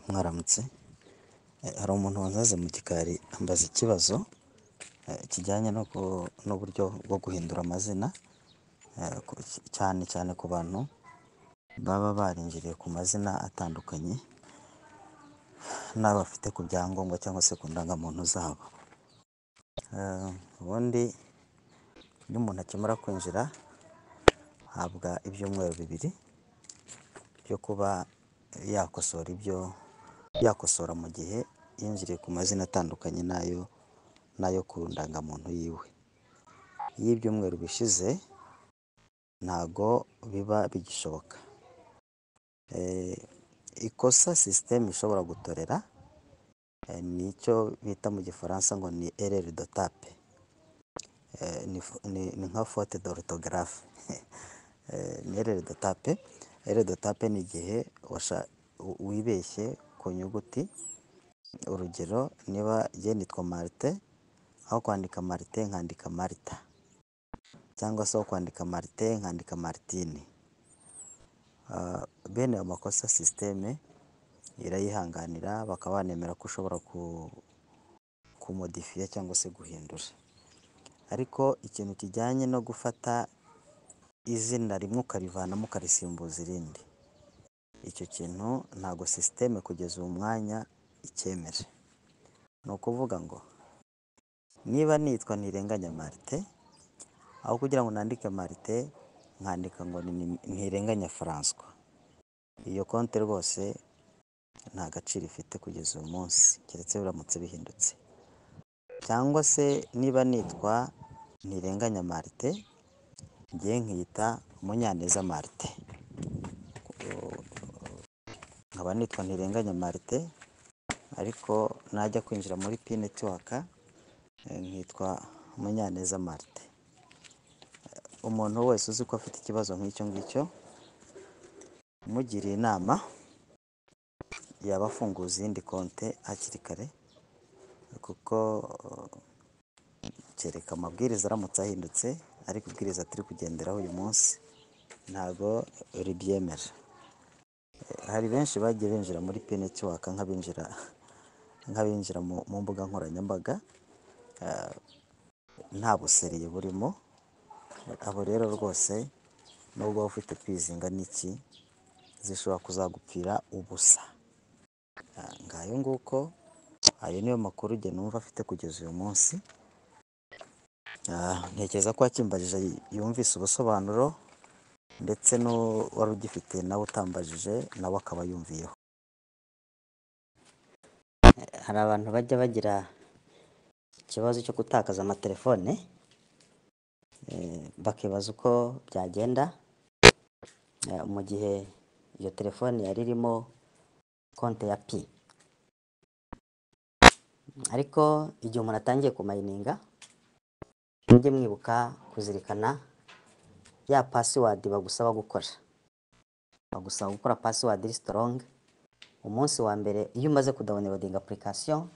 Mwaramutse, hari umuntu wanzaze mu gikari ambaza ikibazo kijyanye n'uburyo bwo guhindura amazina, cyane cyane ku bantu baba barinjiriye ku mazina atandukanye n'ayo bafite ku byangombwa cyangwa se ku ndangamuntu zabo. Ubundi iyo umuntu akimara kwinjira ahabwa ibyumweru 2 byo kuba yakosora ibyo yakosora mu gihe yinjiriye ku mazina atandukanye n'ayo ku ndangamuntu yiwe. Iyo ibyumweru bishize ntago biba bigishoboka. Ikosa sisiteme ishobora gutorera ni icyo bita mu gifaransa ngo ni erreur de tape, ni nka faute d'orthographe, ni erreur de tape. Erreur de tape ni igihe wibeshye ku nyuguti, urugero niba njye nitwa Martin, aho kwandika Martin nkandika Marita cyangwa se aho kwandika Martin nkandika Martine. Bene ayo makosa sisiteme irayihanganira bakaba banemera ko ushobora kumodifiya cyangwa se guhindura. Ariko ikintu kijyanye no gufata izina rimwe ukarivanamo ukarisimbuza irindi, icyo kintu ntago sisiteme kugeza uyu mwanya icyemera. Ni ukuvuga ngo niba nitwa Ntirenganya Martin, aho kugira ngo nandike Martin nkandika ngo ni Ntirenganya Francois, iyo konti rwose nta gaciro ifite kugeza uyu munsi keretse biramutse bihindutse. Cyangwa se niba nitwa Ntirenganya Martin, njye nkiyita Munyaneza Martin, nkaba nitwa Ntirenganya Martin ariko najya kwinjira muri Pi Network nkitwa Munyaneza Martin. Umuntu wese uzi ko afite ikibazo nk'icyo ngicyo, mugiriye inama yaba afunguza iyindi konti hakiri kare, kuko kereka amabwiriza aramutse ahindutse, ariko ibwiriza turi kugenderaho uyu munsi ntago ribyemera. Hari benshi bagiye binjira muri Pi Network nk'abinjira mu mbuga nkoranyambaga nta buseriye burimo, abo rero rwose nubwo waba ufite pi zingana iki zishobora kuzagupfira ubusa. Ngayo nguko, ayo niyo makuru njye numva afite kugeza uyu munsi. Ntekereza ko uwakimbajije yumvise ubusobanuro ndetse n'uwari ugifite nawe utambajije nawe akaba yumviyeho. Hari abantu bajya bagira ikibazo cyo gutakaza amatelefone, bakibaza uko byagenda mu gihe iyo telefone yari irimo konti ya Pi. Ariko igihe umuntu atangiye kumayininga, mujye mwibuka kuzirikana ya password bagusaba gukora. Bagusaba gukora password iri strong, umunsi wa mbere iyo umaze kudownloadinga application,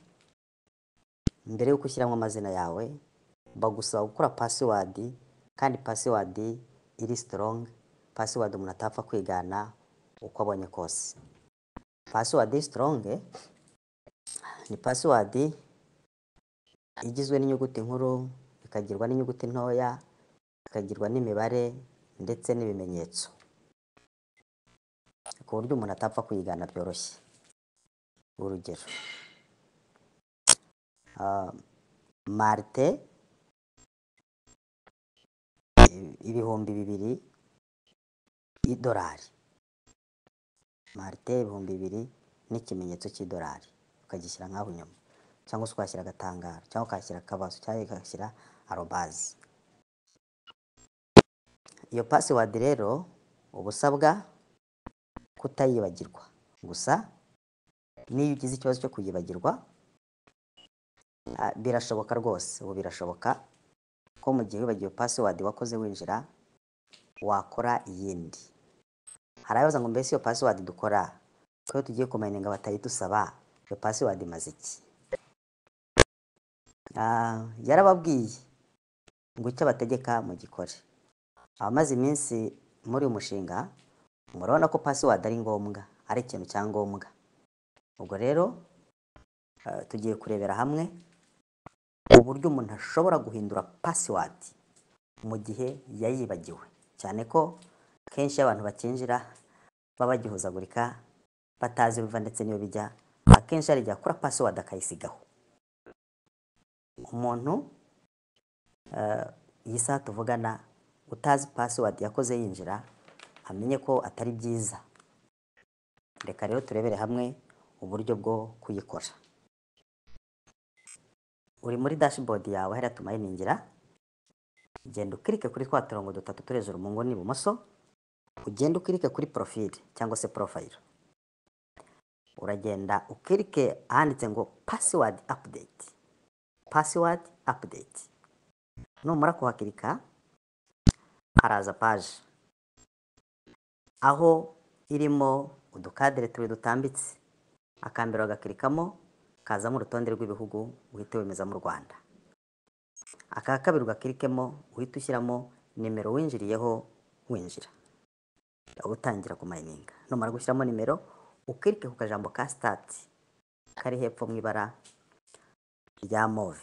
mbere y'uko ushyiramo amazina yawe, bagusaba gukora password kandi password iri strong, password umuntu atapfa kwigana uko abonye kose. Password iri strong ni password igizwe n'inyuguti nkuru, ikagirwa n'inyuguti ntoya, ikagirwa n'imibare ndetse n'ibimenyetso, ku buryo umuntu atapfa kuyigana byoroshye. Urugero, Martin 2000 idolari, Martin 2000 n'ikimenyetso cy'idolari, ukagishyira nk'aho inyuma, cyangwa se ukahashyira agatangaro, cyangwa ukahashyira akabazo, cyangwa ukahashyira arobazi. Iyo password rero uba usabwa kutayibagirwa, gusa n'iyo ugize ikibazo cyo kuyibagirwa birashoboka rwose, ubu birashoboka ko mu gihe wibagiwe password wakoze winjira wakora iyindi. Hari ababaza ngo mbese iyo password dukora ko iyo tugiye kumayininga batayidusaba, iyo password imaze iki? Yarababwiye ngo icyo abategeka mugikore. Abamaze iminsi muri uyu mushinga murabona ko password ari ngombwa, ari ikintu cya ngombwa. Ubwo rero tugiye kurebera hamwe uburyo umuntu ashobora guhindura password mu gihe yayibagiwe, cyane ko kenshi iyo abantu bakinjira baba bagihuzagurika, batazi biva ndetse n'iyo bijya. Akenshi hari igihe akora password akayisigaho. Umuntu iyi saha tuvugana utazi password yakoze yinjira, amenye ko atari byiza. Reka rero turebere hamwe uburyo bwo kuyikora. Uri muri dashboard yawe hariya tumayiningira, genda ukirike kuri twa turongo dutatu turi hejuru mu nguni ibumoso, ugende ukirike kuri profile cyangwa se profile. Uragenda ukirike ahanditse ngo password update. Password update. Numara kuhakirika haraza page aho irimo udukadere tubiri dutambitse. Akambere ugakirikamo kazamo urutonde rw'ibihugu, uhite wemeza mu Rwanda. Aka kabiri ugakirikemo, uhite ushyiramo nimero winjiriyeho winjira utangira kumayininga. Numara gushyiramo nimero, ukirike ku kajambo ka start kari hepfo mu ibara rya mauve.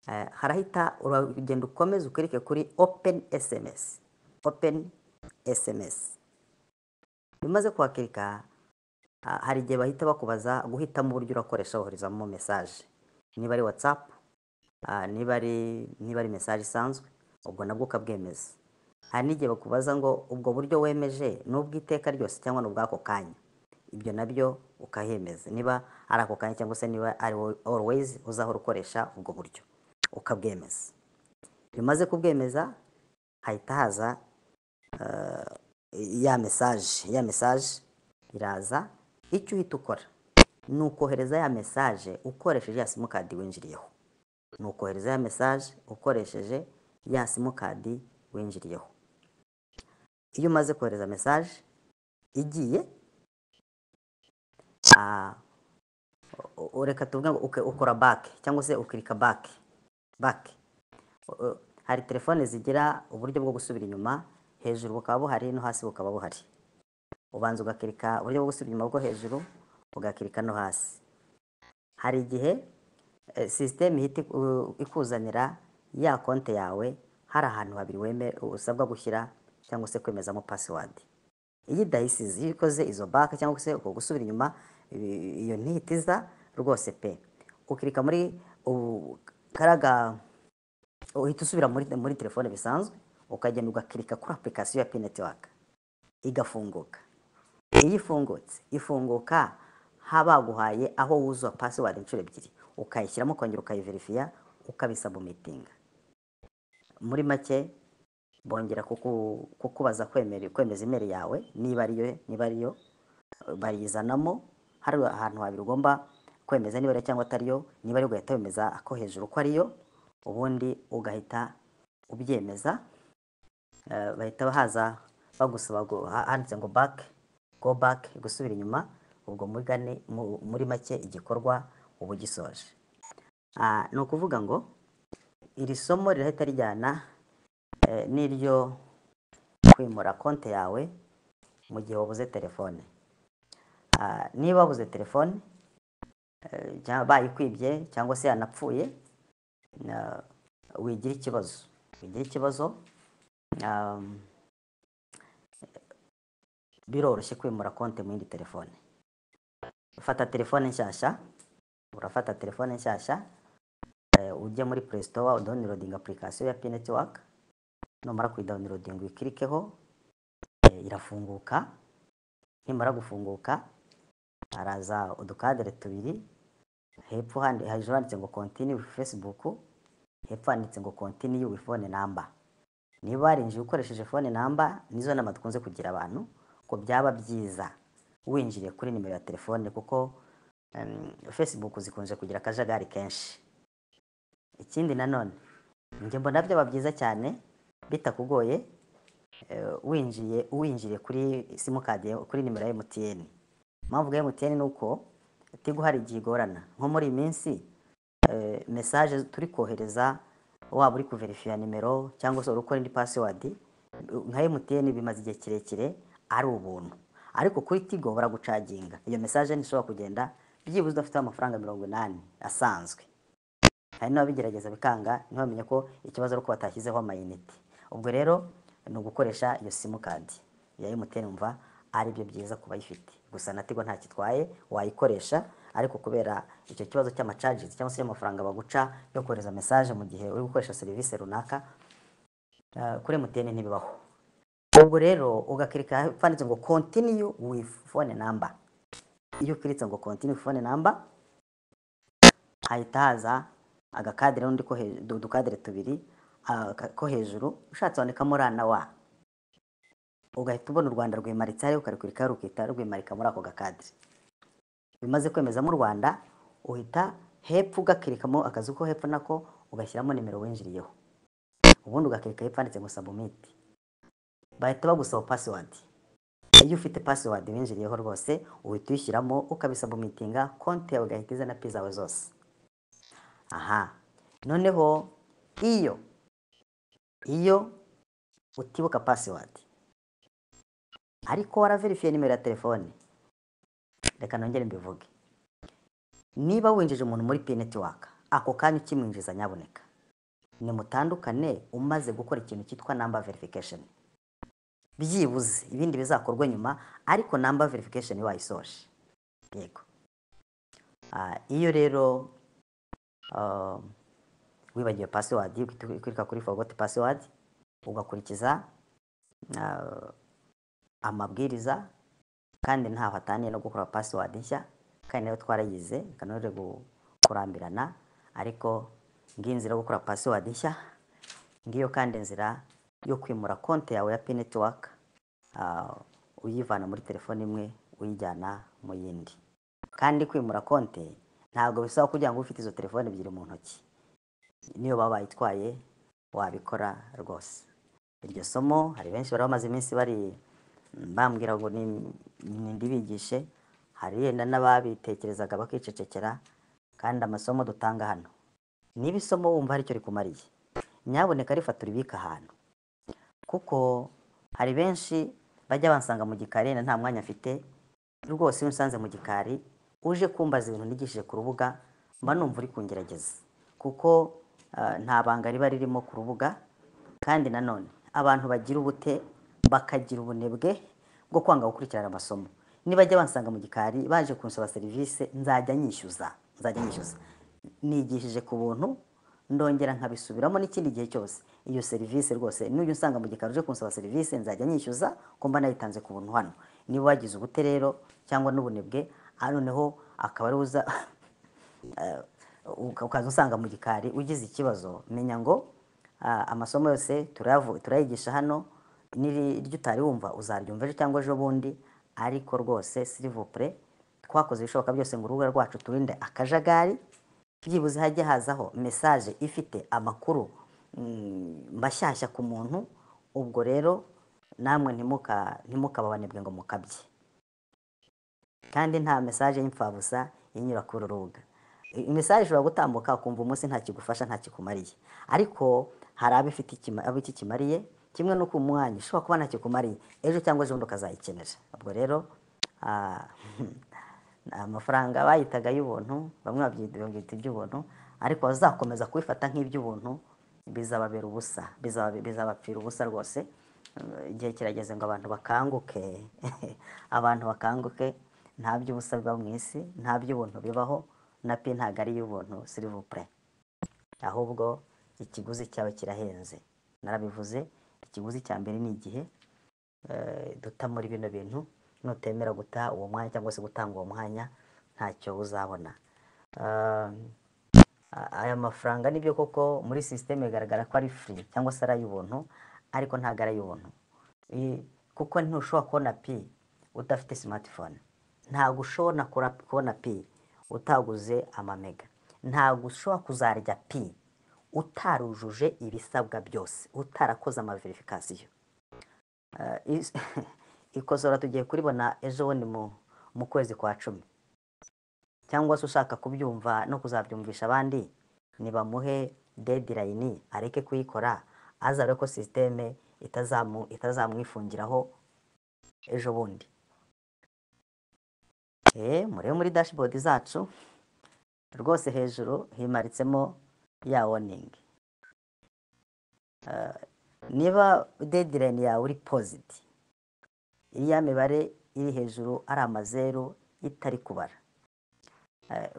Harahita uragenda ukomeze ukirike kuri open SMS. Open SMS. Bimaze kuhakirika, hari igihe bahita bakubaza guhitamo uburyo urakoresha woherezamo message, niba ari WhatsApp, niba ari message isanzwe, ubwo nabwo ukabwemeza. Hari n'igihe bakubaza ngo ubwo buryo wemeje ni ubw'iteka ryose cyangwa ni ubw'ako kanya, ibyo nabyo ukahemeza, niba ari ako kanya cyangwa se niba ari always uzahora ukoresha ubwo buryo, ukabwemeza. Iyo umaze kubwemeza hahita haza ya message. Ya message iraza. Icyo uhita ukora ni ukohereza ya message ukoresheje ya simukadi winjiriyeho. Ni ukohereza ya message ukoresheje ya simukadi winjiriyeho. Iyo umaze kohereza message igiye, reka tuvuge ngo ukora back cyangwa se ukirika back. Back. Hari telefone zigira uburyo bwo gusubira inyuma, hejuru bukaba buhari no hasi bukaba buhari. Ubanza ugakirika uburyo bwo gusubira inyuma bwo hejuru, ugakirika no hasi. Hari igihe system ihita ikuzanira ya konte yawe, hari ahantu habiri usabwa gushyira cyangwa se kwemezamo password. Iyo idahisize, iyo ikoze izo back cyangwa se uko gusubira inyuma, iyo ntihita rwose pe. Ukirika muri karaga, uhita usubira muri telefone bisanzwe, ukagenda ugakirika kuri application ya Pi Network igafunguka. Iyo ifungutse, ifunguka haba baguhaye aho wuzuza password inshuro ebyiri, ukayishyiramo ukongera ukayiverifiya, ukabisubmitinga. Muri make bongera kukubaza kwemeza email yawe niba ariyo, niba ariyo bayizanamo. Hari ahantu habiri ugomba kwemeza niba ariyo cyangwa atariyo. Niba ariyo ugahita wemeza ako hejuru ko ariyo, ubundi ugahita ubyemeza. Bahita haza bagusaba handitse ngo back, go back, gusubira inyuma. Ubwo muri make igikorwa uba ugisoje. Ni ukuvuga ngo iri somo rirahita rijyana n'iryo kwimura konti yawe mu gihe wabuze telefone. Niba wabuze telefone, bayikwibye cyangwa se yanapfuye, wigira ikibazo, wigira ikibazo. Biroroshye kwimura konti mu yindi telefone. Ufata telefone nshyashya, urafata telefone nshyashya, ujye muri Play Store udownloading application ya Pi Network. Numara kuyidownloading uyikirikeho, irafunguka. Nimara gufunguka haraza udukadere tubiri, hepfo hejuru handitse ngo continue with Facebook, hepfo handitse ngo continue with phone number. Niba warinjiye ukoresheje phone number, nizo nama dukunze kugira abantu ko byaba byiza winjiriye kuri nimero ya telefone, kuko Facebook zikunze kugira akajagari kenshi. Ikindi nanone njye mbona byaba byiza cyane bitakugoye, winjiriye kuri simukadi, kuri nimero ya MTN. Impamvu ya MTN ni uko Tigo hari igihe igorana, nko muri iyi minsi message turi kohereza, waba uri kuverifiya nimero cyangwa se uri gukora indi password, nka MTN bimaze igihe kirekire ari ubuntu. Ariko kuri Tigo baragucaginga, iyo message ntishobora kugenda byibuze udafite amafaranga 80 asanzwe. Hari n'ababigerageza bikanga, ntibamenye ko ikibazo ari uko batashyizeho amayinite. Ubwo rero ni ugukoresha iyo simukadi ya MTN, mva ari byo byiza ku bayifite. Gusa na Tigo nta kitwaye, wayikoresha, ariko kubera icyo kibazo cy'ama charges cyangwa se y'amafaranga baguca yo kohereza message mu gihe uri gukoresha serivisi runaka, kuri MTN ntibibaho. Ubwo rero ugakirika handitse ngo "Continue with phone number". Iyo ukiritse ngo "Continue with phone number", hahita haza agakadire n'undi ko hejuru, udukadire tubiri. Ko hejuru ushatse wandikamo R na W, ugahita ubona u Rwanda rwimaritse hariya, ukarukurika rukita rwimarika muri ako gakadire. Bimaze kwemezamo u Rwanda, uhita hepfo ugakirikamo akazu ko hepfo, nako ugashyiramo nimero winjiriyeho, ubundi ugakirika hepfo handitse ngo "Submit". Bahita bagusaba password. Iyo ufite password winjiriyeho rwose uhita uyishyiramo, ukabisubmitinga, konti yawe igahita iza na Pi zawe zose. Aha noneho iyo utibuka password ariko waraverifiye nimero ya telefone, reka nongere mbivuge: niba winjije umuntu muri Pi Network, ako kanya ukimwinjiza, nyabuneka nimutandukane umaze gukora ikintu cyitwa number verification. Byibuze ibindi bizakorwa nyuma, ariko number verification wayisoje. Yego. Iyo rero wibagiwe password, ukirika kuri "Forgot password", ugakurikiza amabwiriza, kandi ntaho ataniye no gukora password nshya, kandi nayo twarayize, kanore kurambirana. Ariko ngiyi inzira yo gukora password nshya, ngiyo kandi inzira yo kwimura konti yawe ya Pi Network, uyivana muri telefone imwe uyijyana mu yindi. Kandi kwimura konti ntabwo bisaba kugira ngo ube ufite izo telefone ebyiri mu ntoki, niyo baba bayitwaye wabikora rwose. Iryo somo hari benshi bari bamaze iminsi bari bambwira ngo ni ndibigishe, hari yenda n'ababitekerezaga bakicecekera. Kandi amasomo dutanga hano, niba isomo wumva hari icyo rikumariye, nyabuneka rifata uribike ahantu, kuko hari benshi bajya bansanga mu gikari, yenda nta mwanya mfite rwose. Iyo unsanze mu gikari uje kumbaza ibintu nigishije ku rubuga, mba numva uri kungerageza, kuko nta banga riba ririmo ku rubuga. Kandi nanone abantu bagira ubute, bakagira ubunebwe bwo kwanga gukurikirana amasomo, nibajya bansanga mu gikari baje kunsaba serivisi, nzajya nyishyuza, nzajya nyishyuza. Nigishije ku buntu, ndongera nkabisubiramo n'ikindi gihe cyose. Iyo serivisi rwose, nujya usanga mu gikari uje kunsaba serivisi, nzajya nyishyuza ko mba nayitanze ku buntu hano. Niba wagize ubute rero cyangwa n'ubunebwe, noneho akaba ari uza ukaza usanga mu gikari ugize ikibazo, menya ngo amasomo yose turayigisha hano, n'iryo utari wumva uzaryumva ejo cyangwa ejo bundi. Ariko rwose, s'il vous plaît, twakoze ibishoboka byose ngo urubuga rwacu turinde akajagari, byibuze hajye hazaho message ifite amakuru mashyashya ku muntu. Ubwo rero namwe ntimukababanebwe ngo mukabye, kandi nta message y'imfabusa inyura kuri uru rubuga. Message ishobora gutambuka ukumva umunsi nta kigufasha, nta kikumariye, ariko hari abo ifite abo iki kimariye, kimwe n'uko umwanya ushobora kuba nta kikumariye, ejo cyangwa ejo bundi ukazayikenera. Ubwo rero amafaranga bayitaga y'ubuntu, bamwe babyita iby'ubuntu, ariko bazakomeza kubifata nk'iby'ubuntu bizababera ubusa, bizabapfira ubusa rwose. Igihe kirageze ngo abantu bakanguke, abantu bakanguke. Nta by'ubusa biba mu isi, nta by'ubuntu bibaho, na Pi ntabwo ari iy'ubuntu, s'il vous plaît. Ahubwo ikiguzi cyawe kirahenze, narabivuze. Ikiguzi cya mbere ni igihe duta muri bino bintu. Nutemera guta uwo mwanya cyangwa se gutanga uwo mwanya, ntacyo uzabona. Aya mafaranga nibyo koko muri sisiteme bigaragara ko ari free cyangwa se ari ay'ubuntu, ariko ntabwo ari ay'ubuntu, kuko ntushobora kubona Pi udafite smartphone, ntabwo ushobora kubona Pi utaguze amamega, ntabwo ushobora kuzarya Pi utarujuje ibisabwa byose, utarakoze ama verification. Ikosora tugiye kuribona ejo bundi mu kwezi kwa 10. Cyangwa se ushaka kubyumva no kuzabyumvisha abandi, nibamuhe deadline areke kuyikora, azarebe ko sisiteme itazamwifungiraho ejo bundi. Murebe muri dashboard zacu rwose, hejuru himaritsemo ya warning. Niba deadline yawe uri paused, iriya mibare iri hejuru ari amazeru itari kubara,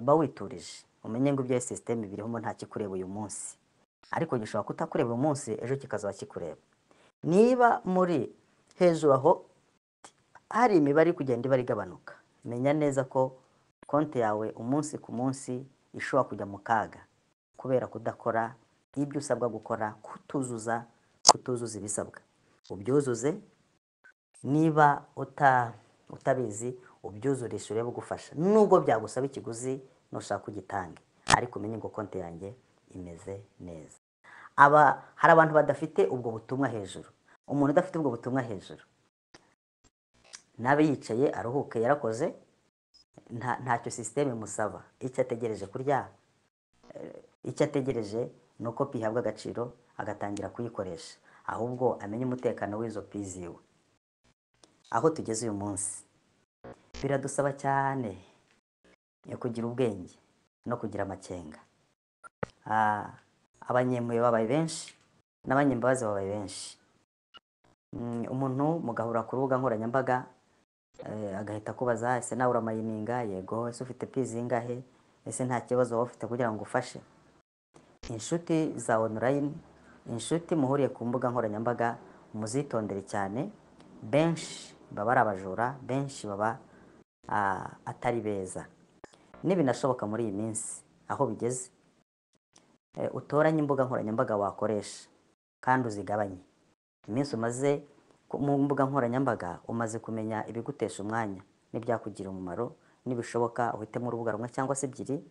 ba witurije, umenye ngo ibyo system birimo nta kikureba uyu munsi, ariko gishobora kutakureba uyu munsi, ejo kikazaba kikureba. Niba muri hejuru aho hari imibare iri kugenda ibara igabanuka, menya neza ko konti yawe umunsi ku munsi ishobora kujya mu kaga kubera kudakora ibyo usabwa gukora, kutuzuza ibisabwa. Ubyuzuze, niba utabizi ubyuzurishe urebe ugufasha, nubwo byagusaba ikiguzi nushaka ugitange, ariko umenye ngo konti yanjye imeze neza. Aba hari abantu badafite ubwo butumwa hejuru. Umuntu udafite ubwo butumwa hejuru nabe yicaye aruhuke, yarakoze, ntacyo system imusaba. Icyo ategereje kurya, icyo ategereje ni uko Pi ihabwa agaciro agatangira kuyikoresha, ahubwo amenye umutekano w'izo Pi ziwe. Aho tugeze uyu munsi biradusaba cyane kugira ubwenge no kugira amakenga. Abanyempuhwe babaye benshi n'abanyembabazi babaye benshi. Umuntu mugahura ku rubuga nkoranyambaga, agahita akubaza: ese nawe uramayininga? Yego. Ese ufite Pi zingahe? Ese nta kibazo waba ufite kugira ngo ufashe? Inshuti za online, inshuti muhuriye ku mbuga nkoranyambaga, muzitondere cyane. Benshi baba ari abajura, benshi baba atari beza. Nibinashoboka muri iyi minsi aho bigeze, utoranye imbuga nkoranyambaga wakoresha kandi uzigabanye. Iminsi umaze mu mbuga nkoranyambaga, umaze kumenya ibigutesha umwanya n'ibyakugira umumaro. Nibishoboka uhitemo urubuga rumwe cyangwa se ebyiri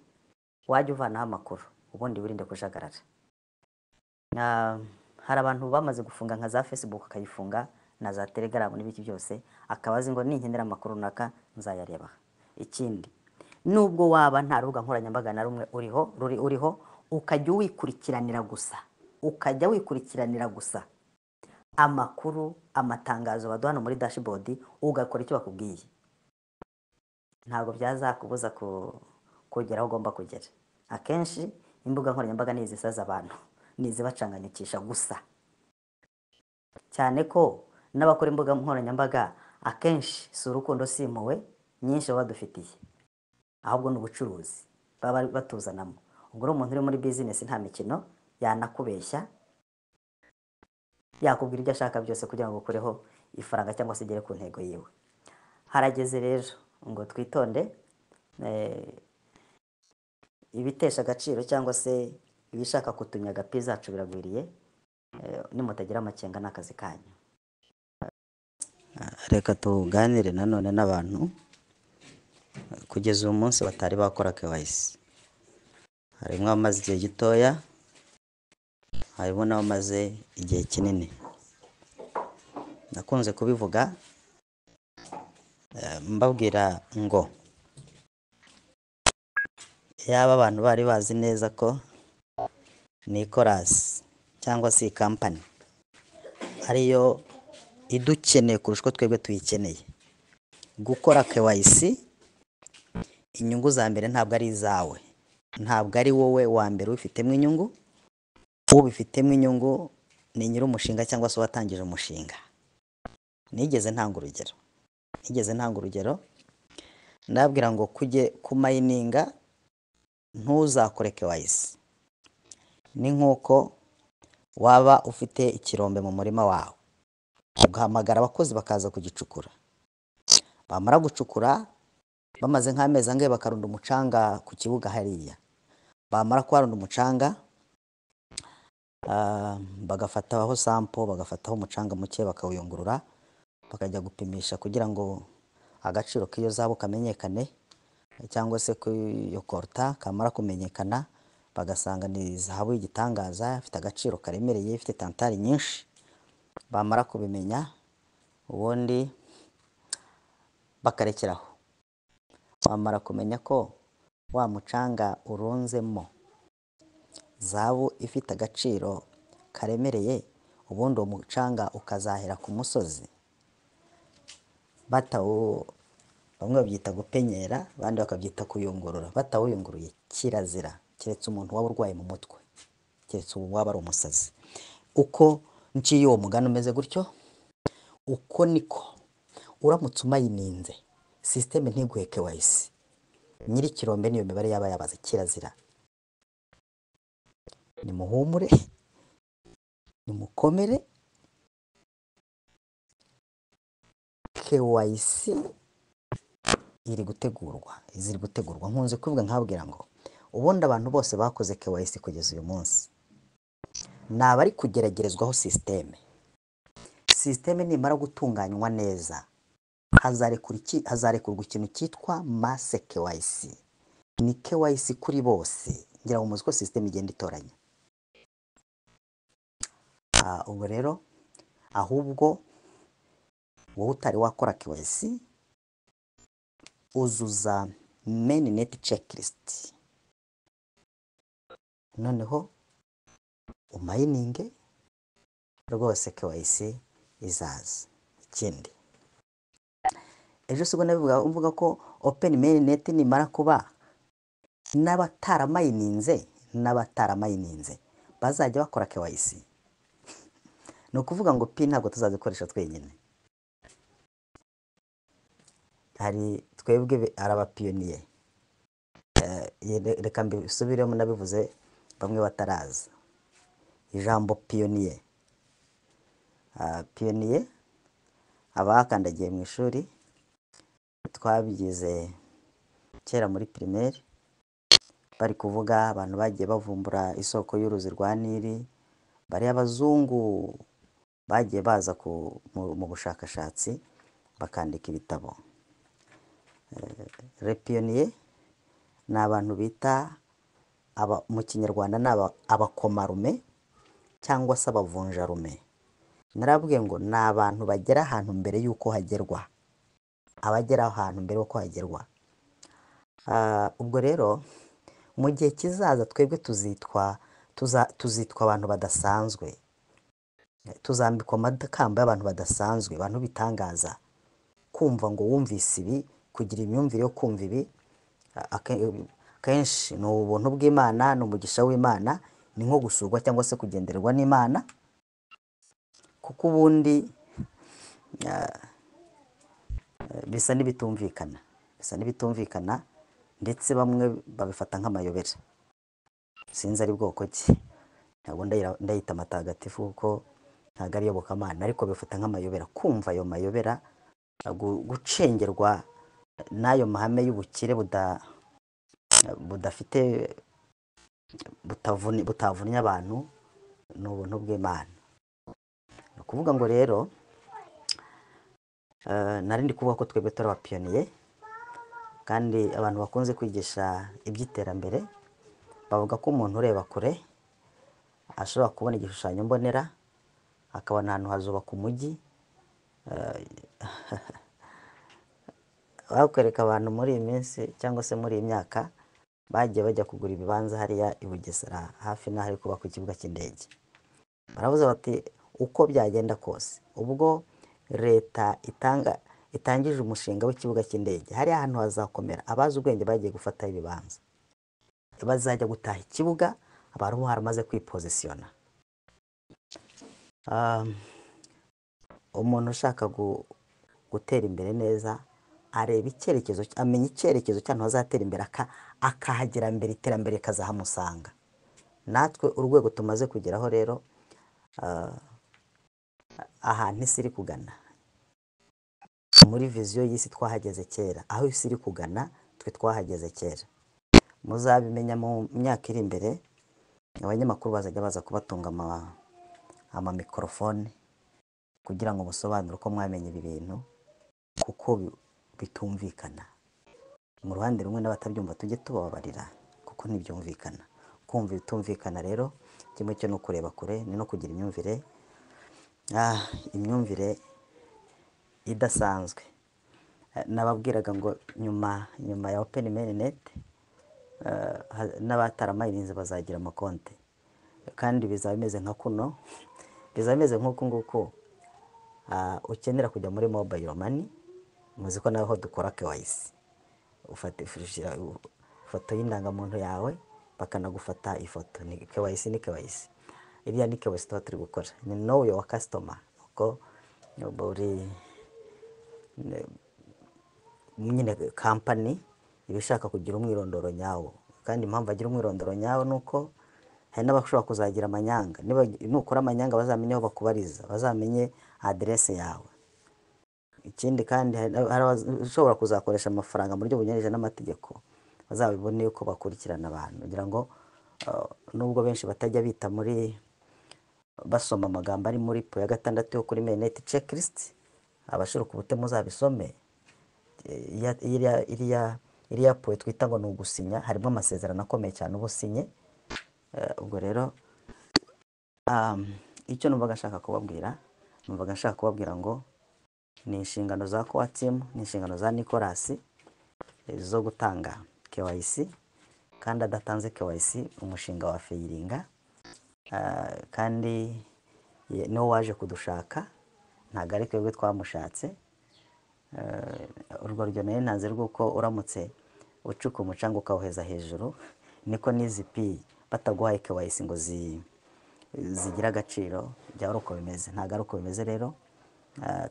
wajya uvanaho amakuru, ubundi wirinde kujagarara. Hari abantu bamaze gufunga nka za Facebook akayifunga na za Telegram n'ibiki byose, akaba azi ngo ninkenera amakuru runaka nzayareba. Ikindi, nubwo waba nta rubuga nkoranyambaga na rumwe uriho ruri uriho, ukajya wikurikiranira gusa, ukajya wikurikiranira gusa amakuru, amatangazo baduha hano muri dashboard, ugakora icyo bakubwiye, ntabwo byazakubuza kugera aho ugomba kugera. Akenshi imbuga nkoranyambaga ni izisaza abantu, ni izibacanganyukisha gusa, cyane ko n'abakora imbuga nkoranyambaga akenshi si urukundo, si impuhwe nyinshi baba badufitiye, ahubwo ni ubucuruzi baba batuzanamo. Ubwo rero umuntu uri muri business nta mikino, yanakubeshya, yakubwira ibyo ashaka byose kugira ngo ukureho ifaranga cyangwa se igere ku ntego yiwe. Harageze rero ngo twitonde. Ibitesha agaciro cyangwa se ibishaka kutunyaga Pi zacu biragwiriye. Nimutagira amakenga ni akazi kanyu. Reka tuganire nanone n'abantu kugeza uyu munsi batari bakora KYC. Harimo abamaze igihe gitoya, harimo n'abamaze igihe kinini. Nakunze kubivuga, mbabwira ngo yaba abantu bari bazi neza ko Nicolas cyangwa se iyi kampani ariyo idukeneye kurusha uko twebwe tuyikeneye. Gukora KYC, inyungu za mbere ntabwo ari izawe, ntabwo ari wowe wa mbere ubifitemo inyungu. Ubifitemo inyungu ni nyir'umushinga cyangwa se uwatangije umushinga. Nigeze ntanga urugero ndababwira ngo kujye kumayininga ntuzakore KYC ni nk'uko waba ufite ikirombe mu murima wawe, ugahamagara abakozi bakaza kugicukura. Bamara gucukura, bamaze nk'amezi angahe, bakarunda umucanga ku kibuga hariya. Bamara kuharunda umucanga, bagafataho sample, bagafataho umucanga muke, bakawuyungurura, bakajya gupimisha kugira ngo agaciro k'iyo zahabu kamenyekane cyangwa se k'iyo coltan. Kamara kumenyekana, bagasanga ni zahabu y'igitangaza, ifite agaciro karemereye, ifite tantale nyinshi. Bamara kubimenya, ubundi bakarekeraho. Wamara kumenya ko wa mucanga urunzemo zahabu ifite agaciro karemereye, ubundi uwo mucanga ukazahera ku musozi batawu Bamwe babyita gupenyera, abandi bakabyita kuyungurura. Batawuyunguruye kirazira, keretse umuntu waba urwaye mu mutwe, keretse uwaba ari umusazi. Uko nciye uwo mugani umeze gutyo, uko niko uramutse umayininze sisiteme ntiguhe KYC, nyir'ikirombe niyo mibare yaba yabaze, kirazira. Nimuhumure, nimukomere, KYC iri gutegurwa, ziri gutegurwa. Nkunze kuvuga nkabwira ngo ubundi abantu bose bakoze KYC kugeza uyu munsi ni abari kugeragerezwaho sisiteme. Sisiteme nimara gutunganywa neza hazarekurwa ikintu cyitwa masse KYC. Ni KYC kuri bose, ngira ngo muzi ko sisiteme igenda itoranya. Ubwo rero ahubwo wowe utari wakora KYC uzuza mainnet checklist, noneho umayininge rwose KYC izaza. Ikindi ejo sibwo nabivuga, mvuga ko open mainnet nimara kuba n'abataramayininze bazajya bakora KYC. Ni ukuvuga ngo pi ntabwo tuzazikoresha twenyine, hari twebwe arabapiyoniye. Reka mbisubiremo, nabivuze bamwe bataraza. Ijambo piyoniye, piyoniye abakandagiye mu ishuri twabyize kera muri primaire, bari kuvuga abantu bagiye bavumbura isoko y'uruzi rwa Nili, bariya abazungu bagiye baza mu bushakashatsi bakandika ibitabo. Repiyoniye ni abantu bita mu Kinyarwanda ni abakomarume cyangwa se abavunjarume. Narabwiye ngo ni abantu bagera ahantu mbere y'uko hagerwa, abagera ahantu mbere y'uko hagerwa. Ubwo rero mu gihe kizaza twebwe tuzitwa abantu badasanzwe, tuzambikwa amakamba y'abantu badasanzwe, abantu bitangaza. Kumva ngo wumvise ibi, kugira imyumvire yo kumva ibi, kenshi ni ubuntu bw'Imana, ni umugisha w'Imana, ni nko gusurwa cyangwa se kugendererwa n'Imana, kuko ubundi bisa n'ibitumvikana, bisa n'ibitumvikana, ndetse bamwe babifata nk'amayobera. Sinzi ari bwoko ki, ntabwo ndayita amatagatifu kuko ntabwo ari iyobokamana, ariko bifata nk'amayobera. Kumva ayo mayobera, gucengerwa n'ayo mahame y'ubukire budafite butavunnye abantu, ni ubuntu bw'Imana. Ni ukuvuga ngo rero nari ndi kuvuga ko twebwe turi abapiyoniye, kandi abantu bakunze kwigisha iby'iterambere bavuga ko umuntu ureba kure ashobora kubona igishushanyo mbonera, akabona ahantu hazubaka umujyi. Bakwereka abantu muri iyi minsi cyangwa se muri iyi myaka bagiye bajya kugura ibibanza hariya i Bugesera hafi n'ahari kubakwa ikibuga cy'indege. Baravuze bati uko byagenda kose ubwo leta itangije umushinga w'ikibuga cy'indege, hariya ahantu hazakomera, abazi ubwenge bagiye gufata ibibanza, bazajya gutaha ikibuga abantu baramaze kwipozisiyona. Umuntu ushaka gutera imbere neza areba icyerekezo, amenya icyerekezo cy'ahantu hazatera imbere, akahagera mbere, iterambere rikazahamusanga. Natwe urwego tumaze kugeraho rero, ahantu isi iri kugana muri viziyo y'isi twahageze kera, aho isi iri kugana twe twahageze kera. Muzabimenya mu myaka iri imbere, abanyamakuru bazajya baza kubatunga amamikorofone kugira ngo musobanure uko mwamenye ibi bintu, kuko bitumvikana. Mu ruhande rumwe n'abatabyumva tujye tubababarira kuko ntibyumvikana. Kumva ibitumvikana rero kimwe cyo no kureba kure, ni no kugira imyumvire, imyumvire idasanzwe. Nababwiraga ngo nyuma ya open mainnet n'abataramayininze bazagira amakonte, kandi bizaba bimeze nka kuno, bizaba bimeze nk'uku nguku. Ukenera kujya muri mobile money Muzi ko naho dukora KYC, ufata ifoto y'indangamuntu yawe, bakanagufata ifoto. Ni KYC, ni KYC, iriya ni KYC tuba turi gukora, ni know your customer. Uko buri nyine company iba ishaka kugira umwirondoro nyawo, kandi impamvu agira umwirondoro nyawo ni uko hari n'abashobora kuzagira amanyanga. Nukora amanyanga, bazamenye aho bakubariza, bazamenye aderese yawe. Ikindi kandi, hari abashobora kuzakoresha amafaranga mu buryo bunyuranyije n'amategeko, bazabibone yuko bakurikirana abantu. Kugira ngo nubwo benshi batajya bita muri basoma amagambo ari muri point ya gatandatu yo kuri mainnet checklist, abashiruka ubute muzabisome. Iriya point twita ngo ni ugusinya, harimo amasezerano akomeye cyane uba usinye. Ubwo rero icyo numvaga nshaka kubabwira ngo ni inshingano za core team, ni inshingano za Nicolas zo gutanga KYC, kandi adatanze KYC umushinga wa failinga. Kandi niwo waje kudushaka, ntabwo ari twebwe twamushatse. Urwo rugero nari ntanze rw'uko uramutse ucuka umucanga ukawuheza hejuru, niko n'izi Pi bataguhaye KYC ngo zigire agaciro, byaba ari uko bimeze. Ntabwo ari uko bimeze rero.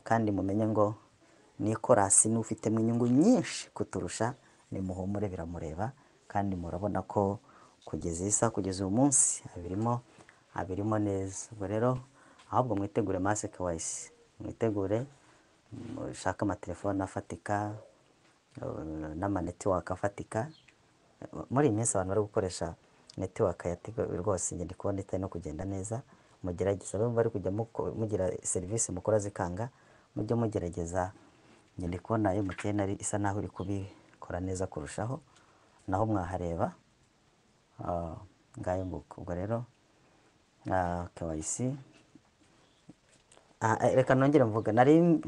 Kandi mumenye ngo Nicolas niwe ufitemo inyungu nyinshi kuturusha. Nimuhumure, biramureba, kandi murabona ko kugeza iyi saha, kugeza uyu munsi, abirimo neza. Ubwo rero ahubwo mwitegure mass KYC, mwitegure, mushake amatelefone afatika n'ama network afatika. Muri iyi minsi abantu bari gukoresha network ya Tigo rwose njye ndi kubona itari no kugenda neza. Mugerageza, abe bari kujya mugira serivisi mukora zikanga, mujye mugerageza. Njye ndi kubona MTN ari isa naho iri kubikora neza kurushaho, naho mwahareba. Ngayo nguko. Ubwo rero KYC, reka nongere mvuga, nari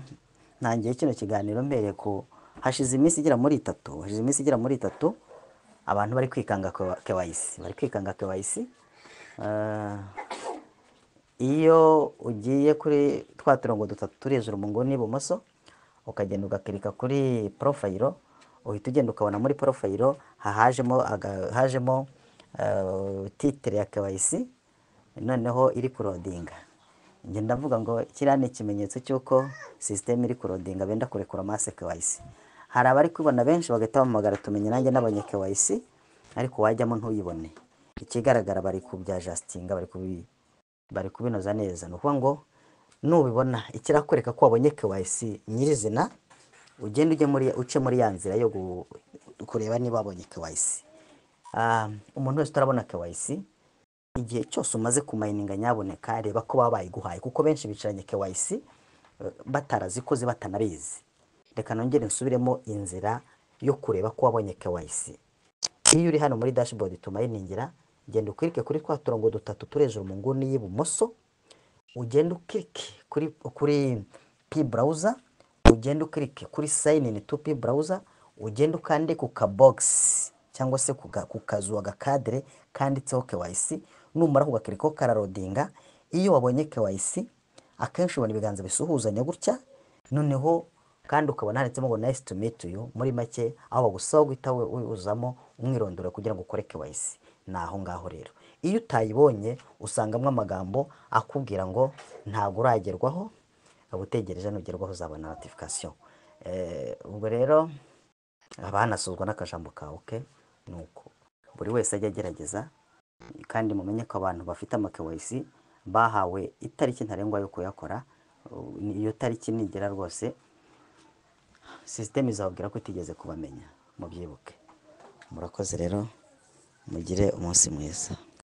ntangiye kino kiganiro mbereye ku hashize iminsi igera muri 3 abantu bari kwikanga KYC, bari kwikanga KYC. Iyo ugiye kuri twa turongo dutatu turi hejuru mu nguni y'ibumoso, ukagenda ugakirika kuri profile, uhita ugenda ukabona muri profile hajemo titre ya KYC, noneho iri kuloadinga. Njye ndavuga ngo kiriya ni ikimenyetso cy'uko system iri kuloadinga, benda kurekura mass KYC. Hari abari kubibona benshi bagahita bampamagara, tumenye nanjye nabonye KYC, ariko wajyamo ntuyibone. Ikigaragara bari kubyadjustinga, bari kubinoza neza. Ni ukuvuga ngo nubibona ikirakwereka ko wabonye KYC nyirizina, ugende ujye muri uce muri ya nzira yo kureba niba wabonye KYC. Umuntu wese utarabona KYC, igihe cyose umaze kumininga, nyaboneka reba ko baba bayiguhaye, kuko benshi bicaranye KYC batarazikoze, batanabizi. Reka nongere nsubiremo inzira yo kureba ko wabonye KYC. Iyo uri hano muri dashboard tuminingira, genda ukirike kuri twa turongo dutatu turi hejuru mu nguni y'ibumoso, ugende ukirike kuri Pi Browser, ugende ukirike kuri sign in to Pi Browser, ugende ukande ku ka box cyangwa se ku kazu, agakadere kanditseho KYC. Numara kugakirikaho karaloadinga. Iyo wabonye KYC, akenshi ubona ibiganza bisuhuzanya gutya, noneho kandi ukabona handitsemo ngo "Nice to meet you". Muri make, aho bagusaba guhita wuzamo umwirondoro kugira ngo ukore KYC ni aho ngaho. Rero iyo utayibonye, usangamo amagambo akubwira ngo ntabwo uragerwaho, uba utegereje, nugerwaho uzabona notification. Ubwo rero haba hanasozwa n'akajambo kawe. Okay, nuko buri wese ajya agerageza, kandi mumenye ko abantu bafite ama KYC bahawe itariki ntarengwa yo kuyakora. Iyo tariki nigera rwose, system izababwira ko itigeze kubamenya, mubyibuke. Murakoze rero, mugire umunsi mwiza.